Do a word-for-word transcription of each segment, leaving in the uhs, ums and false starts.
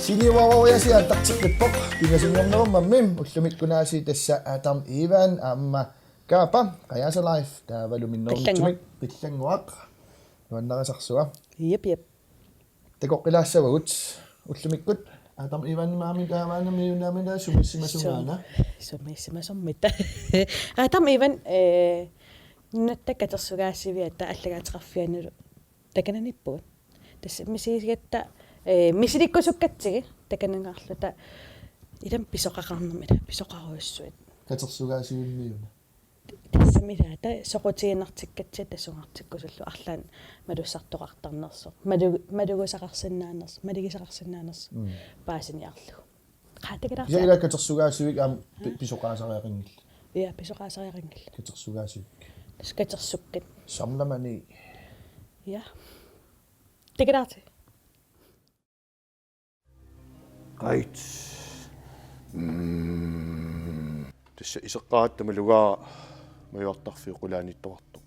Siniuaruariasi aallarteqqippoq, pingasunngornerummat ullumikkut aasiit tassa Adam Ivan aamma Kaapa, Qajaasa Live, taavalu minnerunngitsumik Qillannguaq. Qillannguaq. Nuannarisarsuaq. Jep, jep. Takoqqilaassavagut ullumikkut Adam Ivanimik aamma taavaana Miunaamik taava sumiissimasunngaana. Su-, sumiissimasummitta. Adam Ivan, eh, Nunatta Katersugaasiviata allagaateqarfianilu takananiippugut. Tassa misigigatta, eh, misilikkusukkatsigit takanangaarluta ilami pisoqaqarnermi, ila pisoqarujussuit. Katersugaasivimmiuna. Tassami ilaata soqutiginartikkatsigu tasungartikkusullugu arlaannik malussartoqartarnersoq. Malu-, malugusaqarsinnaanersoq, malugisaqarsinnaanersoq. Mm. Paasiniarlugu. Qaatigilaarta. Ja ila katersugaasivik aamma pi-, pisoqaasariaqanngillat. Ja, pisoqaasariaqanngillat. Katersugaasivik. Tassa katersukkat. Samlamani. Ja. Takusaarsi. Qait. Mm. Tassa iseqqaaratta malugaara majuartarfiup qulaaniittoqartoq.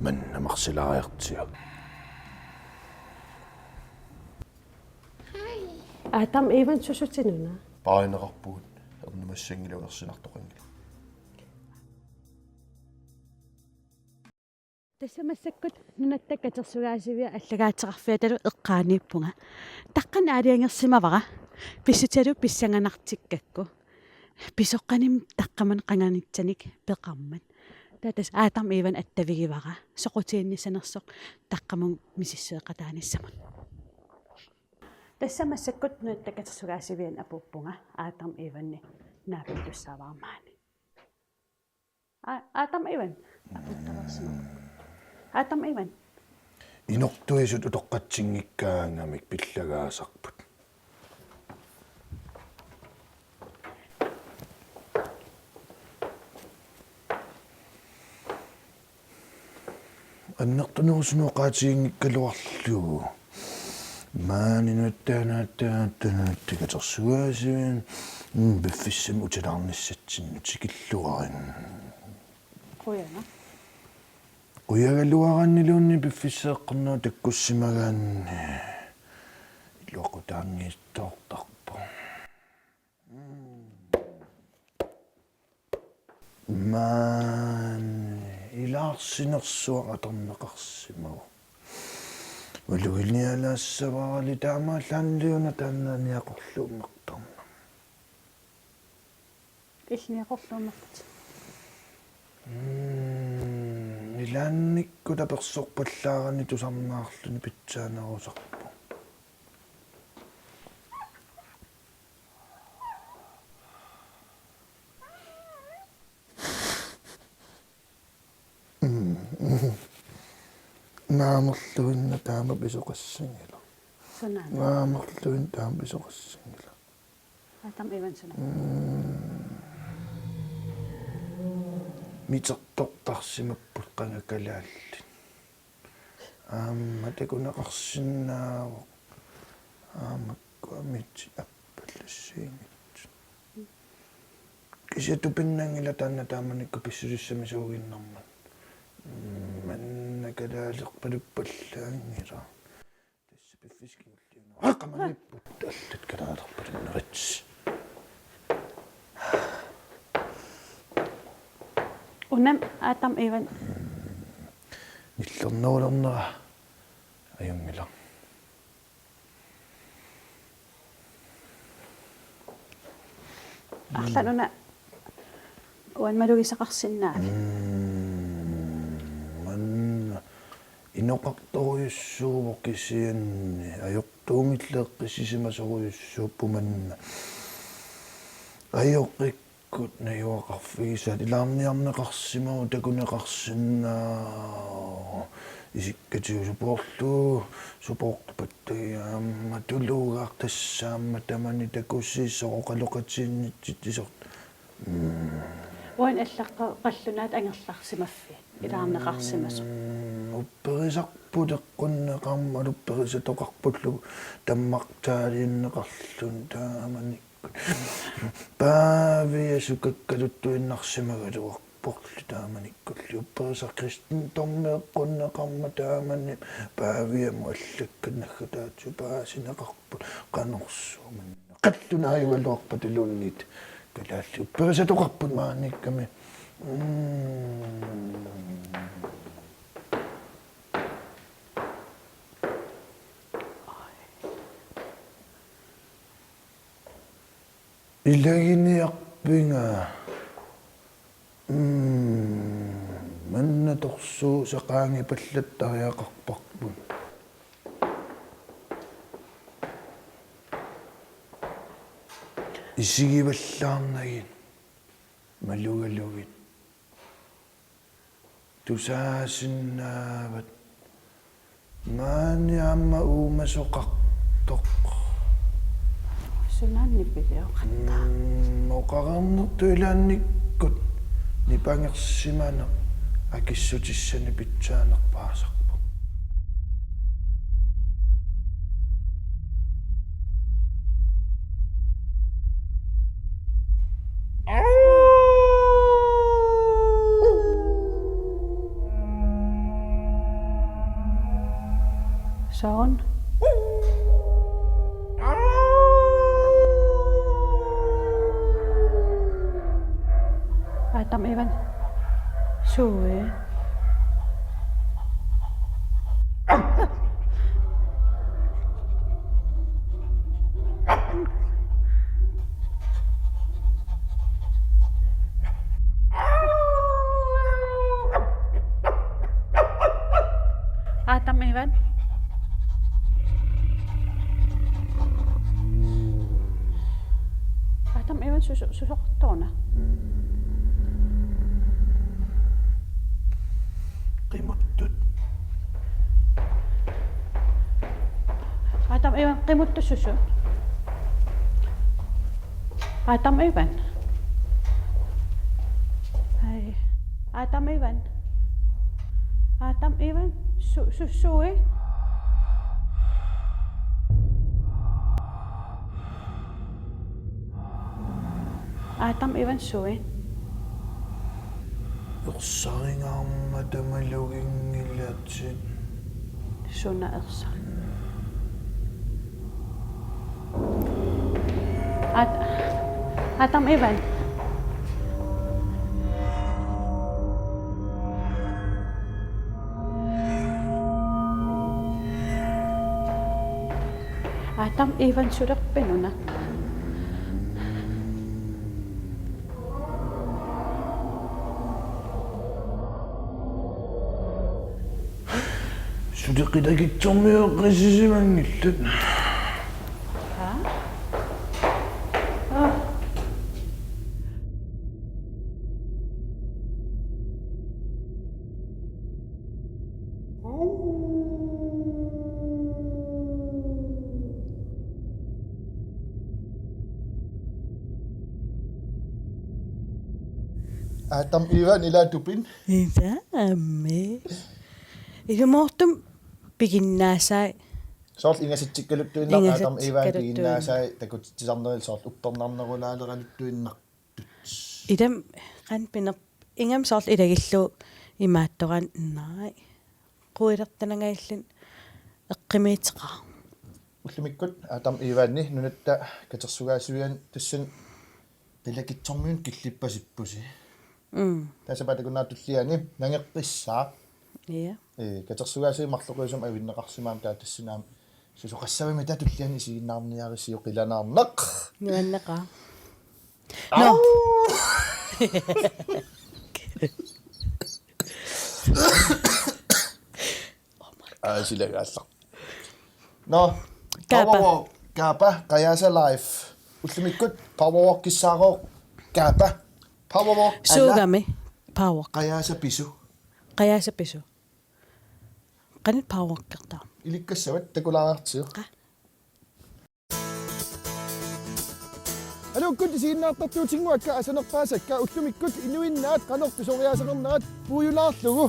Manna marsilaariartigu. Adam Ivan, susutinuna? Paarineqarpugut ernumassanngilaq ulersinartoqanngilaq. Tassa massakkut Nunatta Katersugaasivia allagaateqarfiatalu eqqaaniippunga. Taqqani aalajangersimavara pissutigalugu pissanganartikkakku. Pisoqqanimmi taqqamani qanganitsanik peqarmat. Taava tassa Adam Ivan attavigivara soqutiginnissanersoq taqqamunga misissueqataanissamut. Tassa massakkut Nunatta Katersugaasiviani apuuppunga Adam Ivanip naapittussaavara maani. A-, Adam Ivan. Apuuttalersimavoq. Adam Ivan. Inortuisut utoqqatsinngikkaangamik pillagaasarput. Annertunerusunik oqaatiginngikkaluarlugu. Maani Nunatta, Nunatta, Nunatta Katersugaasiviani, mm, piffissami utilaarnissatsinnut tikilluarit. Qujanaq. Qujagaluaraanniluunniit piffissap eqqornera takkussimagaanni iluaqutaanngiitsoortarpoq. Maani ilaarsinersuaq atorneqarsimavoq. Maluginialaassavarali taamaallaanniuna taanna niaqorluummertarneq. Illit niaqorluummerputit. Mm, ilaannikkut apersorpallaarani tusarnaarluni pitsaanerusarpoq. Naamerluinnaq taama pisoqassanngilaq. Sunaana? Naamerluinnaq taama pisoqassanngilaq. Adam Ivan, sunaana? Mm. Mitertortarsimapput qanga kalaallit. Aamma takuneqarsinnaavoq. Aamma kuamiit appallassuunngitsut. Kisianni tupinnanngilaq taanna taamanikkut pissusissamisuuginnarmat. Mm, manna kalaalerpaluppallaanngilaq. Tassa piffissaq kingulliunera. Aa, qamaniipput allat kalaalerpalunnerit. Unami Adam Ivan. Nillernerulernera ajunngilaq. Arlaannik una uani malugisaqarsinnaavit? Mm, manna inoqartorujussuuvoq kisianni ajortuumillu eqqissisimasorujussuupput manna. Ajoqikkut najugaqarfigisaat ilaarniarneqarsimavoq takuneqarsinnaavoq. Isikkatigut supoorlugu, supoortupattagiga aamma tulugaaq tassa aamma tamani takusisoq oqaloqatigiinnitsitsisoq. Mm. Uani allaqqat qallunaat angerlarsimaffiit ilaarneqarsimasoq. Mm, upperisarput eqqunneqarmat upperisatoqarpullu tammartaaliunneqarluni taamanikkut. Paavia sukakkaluttuinnarsimagaluarpoq. Orlu taamanikkulli upperisaq kristendommeeqqunneqarmat taamani Paaviamut allakkat naggataatigut paasineqarput qanorsuummik. Qallunaajugaluarpataluunniit kalaallit upperisatoqarput maaniikkami. Mm. Ilaginiarpinga. Mm, manna torsuusaq qaangipallattariaqarparput. Isigivallaarnagit malugalugit. Tusaasinnaavat maani aamma uumasoqartoq. Sunaanni piliuqatta. Mm, oqareernertut ilaannikkut nipangersimaneq akissutissanik pitsaanerpaasarpoq. Soorlu. Adam Ivan. Sue. Adam Ivan. Adam Ivan susu-, susoqartoq una. Qimuttut. Adam Ivan, qimuttut susu. Adam Ivan. Ai. Adam Ivan. Adam Ivan, su-, su-, sue. Adam Ivan, sue. Ersaringaarmata maluginngilatit. Suna ersaq? At-, Adam Ivan. Adam Ivan, sulerpit una? Suli qilakitsormiueqqissisimanngillat. Haa? Aa. Adam Ivan, ilaa tupin? Ilaa aammi. Ilumoortumik piginnaasai. Soorlu ingasatsikkaluttuinnaq Adam Ivan ingasatsikkaluttuinnaq. Piginnaasai takutitsisarneril soorlu uppernarnerulaaleraluttuinnartut. Ilami qanoq pinerpoq, ingammik soorlu ilagillugu imaattoraanni, naa. Quilertanangaalluni eqqumiitseqaaq. Ullumikkut Adam Ivanni nunatta katersugaasiviani tassani qilakitsormiunut killippasippusi. Mm. Taava sapaatip akunnerata tulliani nangeqqissaaq. Ja. Ee, katersugaasivik marloqiusamik avinneqarsimammat taava tassani aamma susoqassavimmi taava tulliani isiginnaarniarisiuk qilanaarneq. Nuanneqaaq. Au! Nå. Aa, silagaallar. Nå. Kaapa. Powerwalk. Kaapa, Qajaasa Live. Ullumikkut Powerwalkissaarooq. Kaapa. Powerwalk, ala. Suugami Powerwalk? Qajaasa pisu. Qajaasa pisu. Qanoq powerwalkertaa? Ilikkassavat, takulaartigu. Qa. Aluukkut isiginnaartartuutinnguakka asanerpaasakka ullumikkut inuinnaat qanoq pisoriaaseqarnerat puujulaarlugu.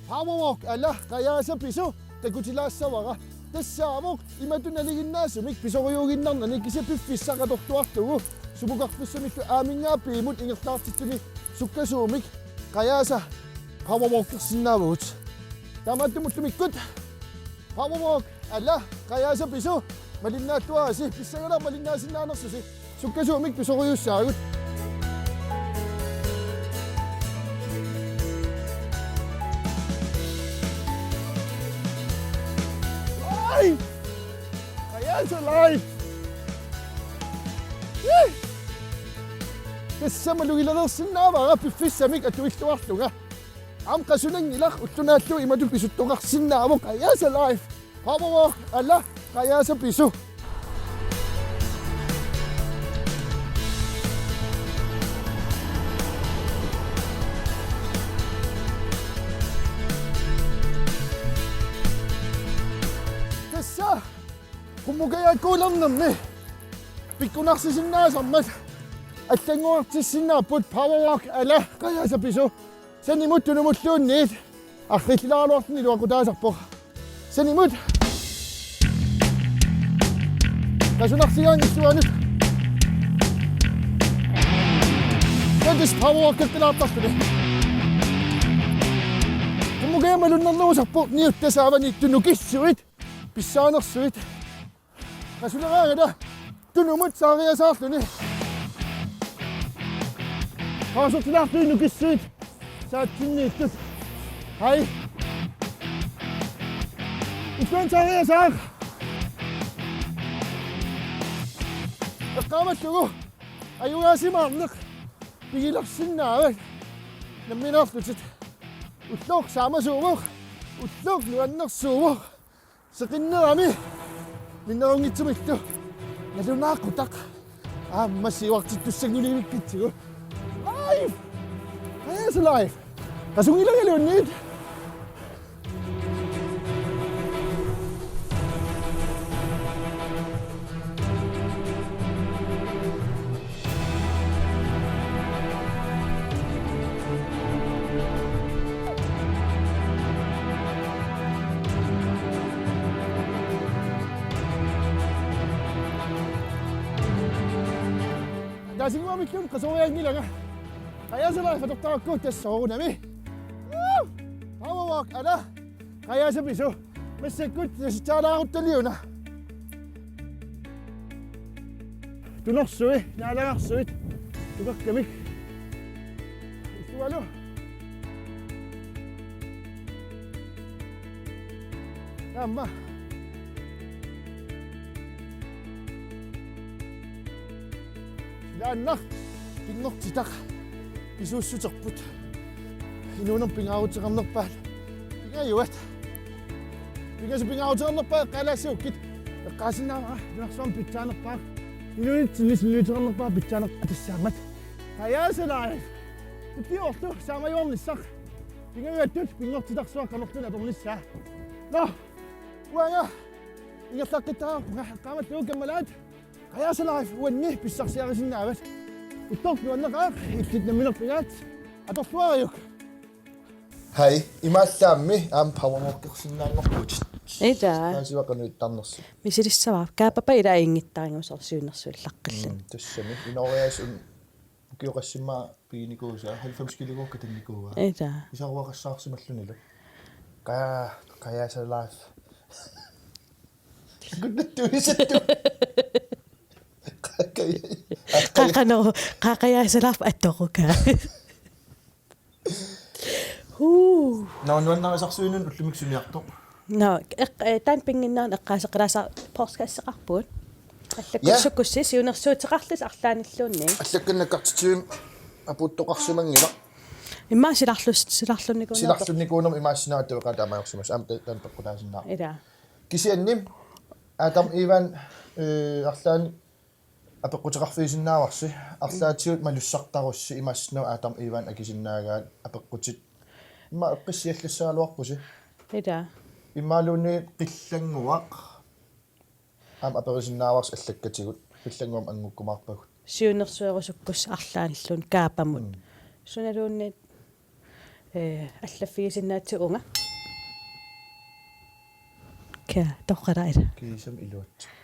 Powerwalk, ala Qajaasa pisu takutilaassavara. Tassaavoq imatut nalinginnaasumik pisoriuuginnarnani kisianni piffissaq atortuarlugu. Sumukarfissamillu aaminngaappiimut ingerlaartitsumik sukkasuumik. Qajaasa Power Walkersinnaavugut. Taamaattumik ullumikkut Power Walk, ala, qajaasa pisu, malinnaalluarisi, pissanganaq malinnaassinnaanersusi. Sukkasuumik pisorujussuussaagut. Ai! Qajaasa live! Ih! Tassa malugilalersinnaavara piffissamik atuilluarlunga. Aamma qasunanngilaq, ulloq naallugu imatut pisuttoqarsinnaavoq, qajaasa live. Power walk, ala, qajaasa pisu. Tassa qummukajaakkuulernermi pikkunarsisinnaasarmat allanngorartissinnaapput power walk, ala, qajaasa pisu. Sanimut tunumulluunniit. Arriillilaaraluarluni iluaqutaasarpoq. Sanimut. Qasunarsigaanngitsuanut. Tassa power walk-eqqilaartarluni. Qummukajak malunnernerusarpoq, niut tasaavaniittut nukissuit. Pissaanersuit. Qasuneraangata tunumut saariasaarluni. Qaasortilaarluni nukissuit saatsinniittut. Hai. Illuan saariasaaq. Eqqaamallugu ajugaasimaarneq pigilersinnaavat. Nammineerlutit. Ulloq saamasuuvoq. Ulloq nuannersuuvoq. Seqinnerami minnerunngitsumillu. Nalunaaqutaq. Aamma siuartittussanngorniarpakkatsigu. Live! Qajaasa live! Qasunngilaaraluunniit. Taasinnguamilluunniit qasorianngilanga. Qajaasa live atortarakku tassa soorunami. Woo! Power walk, ala. Qajaasa pisu. Massakkut nasitsaalaaruttaliuna. Tunorsui, naalagarsui. Tukakkamik. Illualu. Aamma. Ilaannar pinngortitaq pisuussuterput. Inuunermi pingaaruteqarnerpaat. Pingajuat. Pingasut pingaaruteqarnerpaat eqqaalaassaakkit. Eqqaasinnaavara, nunarsuarmi pitsaanerpaaq. Inuunitsinni inuuneqarnerpaaq pitsaanerpaaq tassaammat. Qajaasa live. Ukiorlu saamajuarnissaq. Pingajuattut pinngortitarsuaq qanorluunniit atornissaa. Nå. Uanga. Ingerlaqqittariaqarpunga, eqqaamallugu kammalaat. Qajaasa live uanni pissarsiarisinnaavat. Ulloq nuanneqaaq, illit namminerpigaat. Atorluariuk. Hai, imaallaammi aamma power walkersinnaanngorputit. Ila. Taasiva qanoq ittarnersoq. Misilissavara. Kaapapa ila ingittarinngusoq siunnersuut illaqqilluni. Mm, tassami. Inooriaaseq un-, ukioqassimmat piginikuusaa, halvfems kilogramm katannikuuaa. Ila. Isaruaqassaarsimallunilu. Qa-, qajaasa live. Kunnattuisattu. Qaqaja-, qaqaja-, Qaqano, qaqajaasa live atoruka. Huu. Nå, nuannarisarsuinun ullumikkut suniartoq. Nå, eq-, eh, taanna pinnginnerani eqqaaseqqilaassaaq, podcasseqarpugut. Ja. Allakkussukkussi siunnersuuteqarlusi arlaannilluunniit. Allakkat nakkartitsivimmi apuuttoqarsimanngilaq. Immaqa silarlus-, silarlunnikuunerpoq. Silarlunnikuunermi imaassinnaavoq atueqaat taamaaliorsimasut. Aamma ta-, taanna peqqutaasinnaavoq. Ila. Kisianni Adam Ivan, eh, arlaannik apeqquteqarfigisinnaavarsi, arlaatigut malussartarussi imaassinnaavoq Adam Ivan akisinnaagaat apeqqutit. Immaqa eqqissiallassaagaluarpusi. Ila. Imaluunniit qillannguaq. Aamma aperisinnaavarsi allakkatigut. Qillannguamik anngukkumaarpagut. Siunnersuerusukkussi arlaannilluunniit kaapamut. Mm. Sunaluunniit, eh, allaffigisinnaavarsi uunga. Kia, toqqalaila. Kiisami iluatsippat.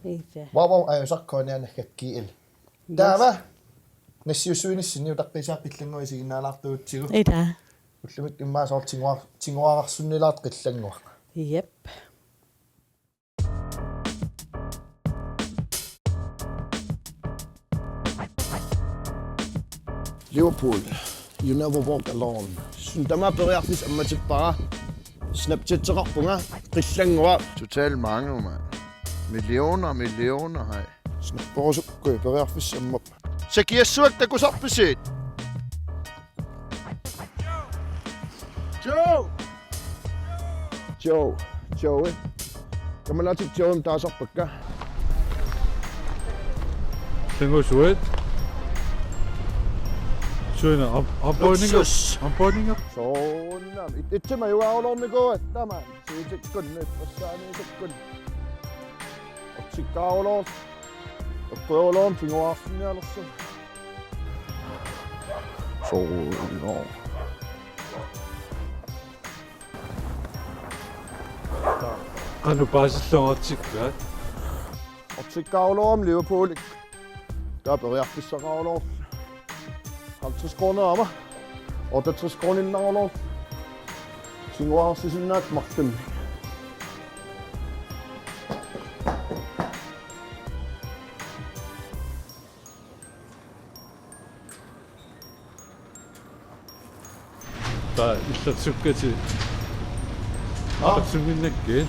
Ila. Wow, wow, ajusaq K N R naggat G L. Yes. Taava. Nassiussuinissinni utaqqiisaa qillannguaq isiginnaalaartugutsigu. Ila. Ullumikkut immaqa soorlu tiguar-, tiguararsunnilaartoq qillannguaq. Jep. Liverpool, you never walk alone. Suna tamaat periarfissaq ammatippara. Snapchatseqarpunga, qillannguaq. Totalt mange, mand. Millioner, millioner, hej. Snapperusukkui periarfissaq ammappoq. Sakiassuaq takusarpisi? Joe! Joe. Joe, eh? Kammalaatit Joe-mik taasarpakka. Tengo suet. Suena, am-, ampoininga. Luksus. Ampoininga. Soorunami. It-, itsima jugaarulornikuuat, taman. Siitikkunni, passaaniitikkun. Ortikkaarulor. Eqquerulorn tiguararsinnialersoq. Soorunami. Qanoq paasillortikkaat? Ortikkaarulorama Liverpool. Taava periarfissaqarulor. Halvtreds kroner aamma. Otteogtres kroninnaruloor. Tiguararsisinnaasat marlunnik. Taava illersukkati. Aa. Illersunnginnakkit.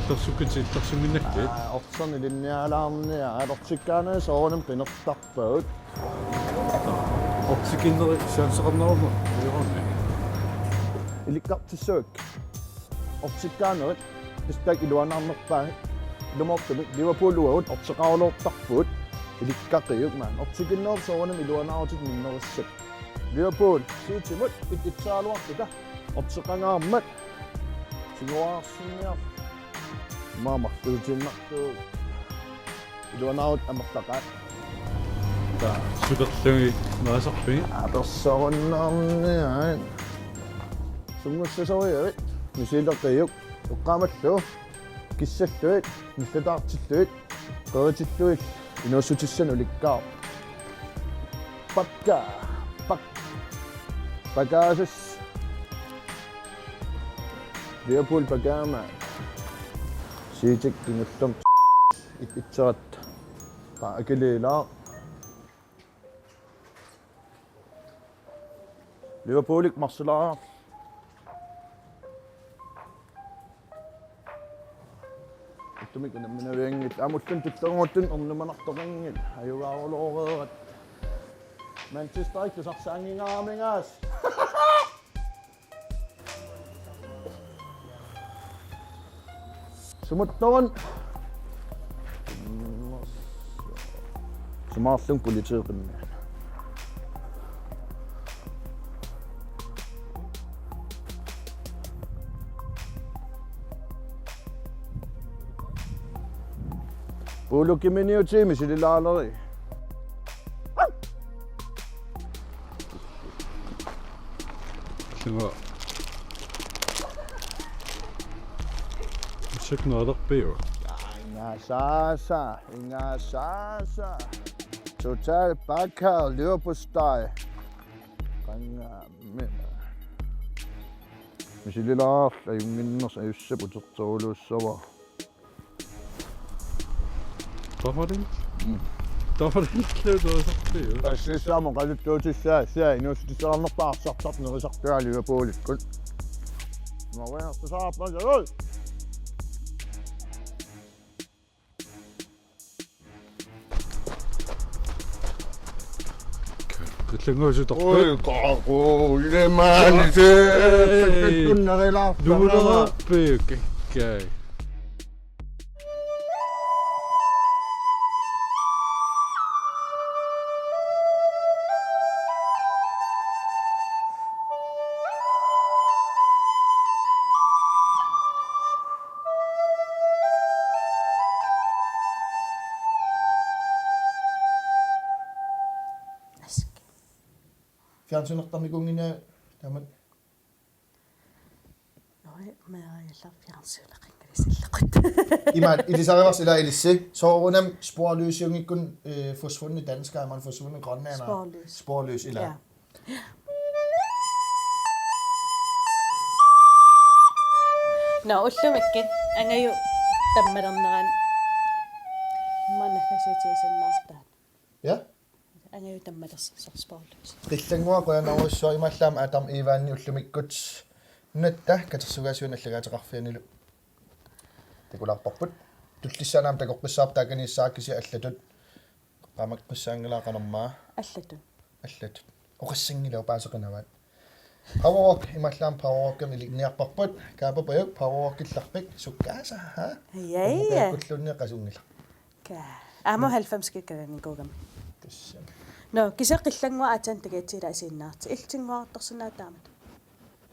Illersukkati, illersunnginnakkit. Aa, ortinik ilinnialaarniarit, ortikkaaneri soorunami qinertarpagut. Ortikinnerit chanceqarnerummat ajorami. Ilikkartissuakka. Ortikkaanerit. Pistak iluanaarnerpaat. Ilumoortumik Liverpool uagut orteqaruloortarpugut. Ilikkaqiuk maani. Ortikinnerit soorunami iluanaarutit minnerussapput. Liverpool, Citymut, it-, itsaaluartuta. Orteqangaarmat. Tiguararsinniar-. Maama, tuutiinnartuut. Iluanaarut amerlaqaat. Taava sulerlugit naasarpigit? Apersorunnaarniarit. Sunngussasorujuit. Misileqiuk. Eqqaamallugu. Kissallugit. Nillataartillugit. Qeritillugit. Inuussutissanik ulikkaarpoq. Pakka. Pak-. Pakaasas. Liverpool pakaama. Siitik kingullermik. It-, itserat. Taava akiliilaaq. Liverpoolik marsilaaq. Ittumik unamminavianngillat. Aamma ulluni tullerunngortuni ernumanartoqanngilaq. Ajugaarulooreerat. Manchesterit tusarsaanngingaaramigaas. Sumuttorun. Sumaarlunga politiit qimmia. Puulukiminiutii misililaaleri. Singa. Sik naalerpiuk. Ingasaasa, ingasaasa. Total bakka leverpostej. Qanga me. Misililaarlunga ajunnginnersoq ajussap uterteruluussavara. Taamarin? Mm. Taamarin leutoisarpiu. Assissaamo qaluttuutissaa, sia inuussutissaqarnerpaa arsartarneq nerisartugaa Liverpoolikkut. Maria, tusaarpaa, oi! Qillannguusutorput. Ui, qaquulimaani se. Ei. Tunnerilaa. Nuulerappiuk, kakkaak. Fjernsynertarnikuunngilanga taamak. Noi, meeriallar fjernsyneqanngilanga. Imaat ilisarivarsi ila ilissi. Soorunami Sporløsiunngikkunik, øh, Forsvundne danskere, man Forsvundne grønlændere. Sporløs. Sporløs ila. Ja. Nå, ullumikkut angaju tammalernerani. Manna fasiutiisinnaartaa. Ja. Angaju tammalersorsorsporlus. Qillannguaq qujanarsuaq, imaallaat Adam Ivaanni ullumikkut nunatta katersugaasiviani allagaateqarfianilu takulaarparput. Tullissaani aamma takoqqissaarput, taakaniissaaq kisianni allatut. Qaamaqqissaanngilaq qanormaa. Allatut. Allatut. Oqassanngilaq paaseqinavaat. Power Rock, imaallaat Power Rockimik ilinniarparput. Kaapapajuk Power Rockillarpik sukkaasa, ha? Ja, ja. Ummukaakkulluunniit qasunngilaq. Ka. Aamma halvfemskikkaganikuugami. Tassami. Nå, kisianni Qillannguaq aatsaat takugatsigu ila isiginnaartigu. Illit sinnguartorsinnaava taamatut?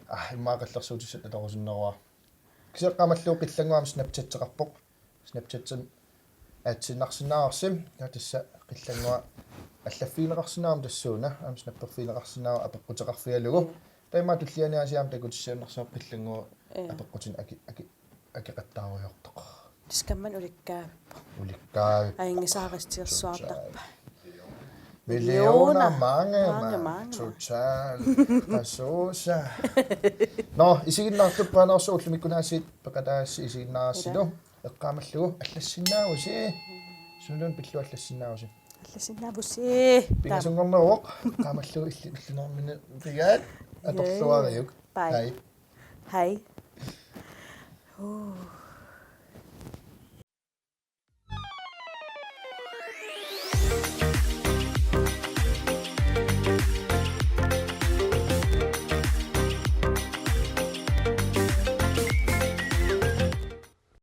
Ah, immaqa qallersuutissat atorusunnerua. Kisianni eqqaamallugu Qillannguaq aamma Snapchateqarpoq. Snapchatimi atsiinnarsinnaavarsi. Ja, tassa Qillannguaq allaffigineqarsinnaavoq tassuuna. Aamma snapperfigineqarsinnaavoq apeqquteqarfigalugu. Ja. Taamaammat tulliani aasiit aamma takutissiuinnarsimavoq Qillannguaq. Ja. Apeqqutinik aki-, aki-, akeqattaarujoortoq. Skamman ulikkaavippoq. Ulikkaavippoq. Aingissaarissuartarpa. Millioner, mange, mange, mange, mange. Total. Pasusa. Nå, isiginnaartuppaanarsu ullumikkut aasiit peqataassi isiginnaarsilu. Ja. Eqqaamallugu allassinnaavusi. Sunaluunniit pillugu allassinnaavusi. Allassinnaavusi. Pingasunngorneruvoq. Eqqaamallugu illit ulluinnarmini pigaat. Atorluariuk. Bye. Hej. Hej. Uh.